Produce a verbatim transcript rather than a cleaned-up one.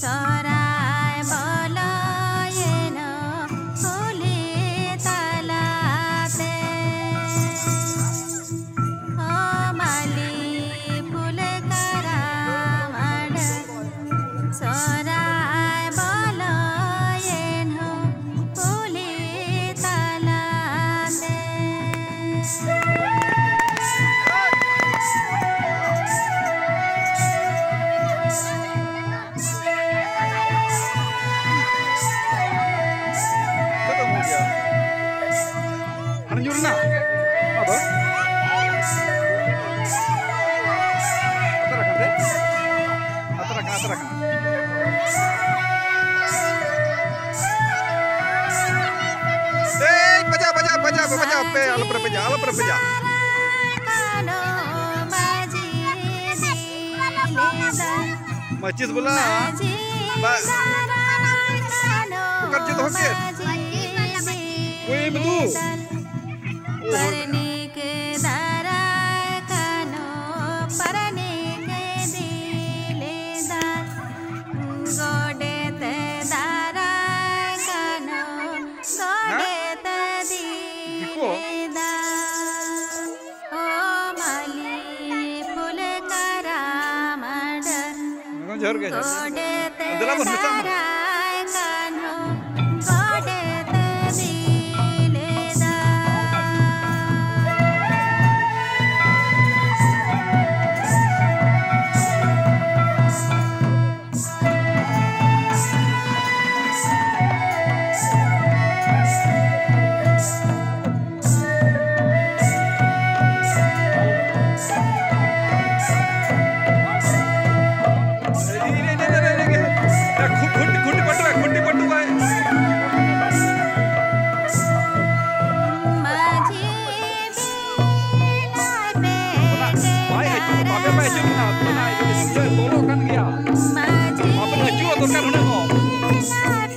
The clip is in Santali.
ᱥᱚᱨᱟᱭ ᱵᱚᱞᱚᱭᱮᱱ ᱠᱩᱞᱦᱤ ᱛᱟᱞᱟᱛᱮ᱾ ᱚ ᱢᱟᱹᱞᱤ ᱯᱷᱩᱞ ᱠᱟᱨᱟᱢ ᱟᱰᱟᱹᱨ, ᱥᱚᱨᱟᱭ ᱵᱚᱞᱚᱭᱮᱱ ᱠᱩᱞᱦᱤ ᱛᱟᱞᱟᱛᱮ᱾ ᱦᱟᱱᱮ ᱧᱩᱨ ᱮᱱᱟ? ᱟᱫᱚ? ᱟᱛᱟᱨ ᱟᱠᱟᱱ ᱛᱮ? ᱟᱛᱟᱨ ᱟᱠᱟᱱ, ᱟᱛᱟᱨ ᱟᱠᱟᱱ᱾ ᱮᱭ, ᱵᱟᱡᱟ, ᱵᱟᱡᱟ, ᱵᱟᱡᱟ, ᱵᱟᱡᱟ ᱯᱮ, ᱟᱞᱚ ᱯᱮ ᱨᱮᱯᱮᱡᱟ, ᱟᱞᱚ ᱯᱮ ᱨᱮᱯᱮᱡᱟ᱾ ᱢᱟᱹᱪᱤᱥ ᱵᱚᱞᱟ᱾ ᱵᱟ-, ᱚᱠᱟᱨᱮ ᱪᱮᱫ ᱫᱚᱦᱚ ᱠᱮᱫ? ᱠᱩᱭᱤᱢ ᱫᱩ᱾ ᱯᱟᱨᱟᱱᱤᱠ ᱫᱟᱨᱟᱭ ᱠᱟᱱᱚ, ᱯᱟᱨᱟᱱᱤᱠ ᱫᱤᱞᱤ ᱫᱟᱨ, ᱜᱚᱰᱮᱛ ᱫᱟᱨᱟᱭ ᱠᱟᱱᱚ, ᱦᱮᱸ? ᱜᱚᱰᱮᱛ ᱫᱤᱞᱤ ᱫᱤᱠᱩ? ᱫᱟᱨ᱾ ᱚ ᱢᱟᱹᱞᱤ ᱯᱷᱩᱞ ᱠᱟᱨᱟᱢ ᱰᱟᱹᱨ᱾ ᱡᱚᱦᱟᱨ ᱜᱮ, ᱡᱚᱦᱟᱨ ᱜᱮ᱾ ᱜᱚᱰᱮᱛ ᱫᱮᱞᱟ ᱵᱚᱱ ᱢᱮᱛᱟᱜ ᱢᱟ᱾ ᱫᱟᱨᱟᱭ ᱠᱟᱱᱦᱚ ᱜᱚᱰᱮᱛ ᱫᱤᱞᱤ ᱫᱟᱨ᱾ ᱠᱟᱱ ᱦᱩᱱᱟᱹᱝ ᱦᱚᱸ᱾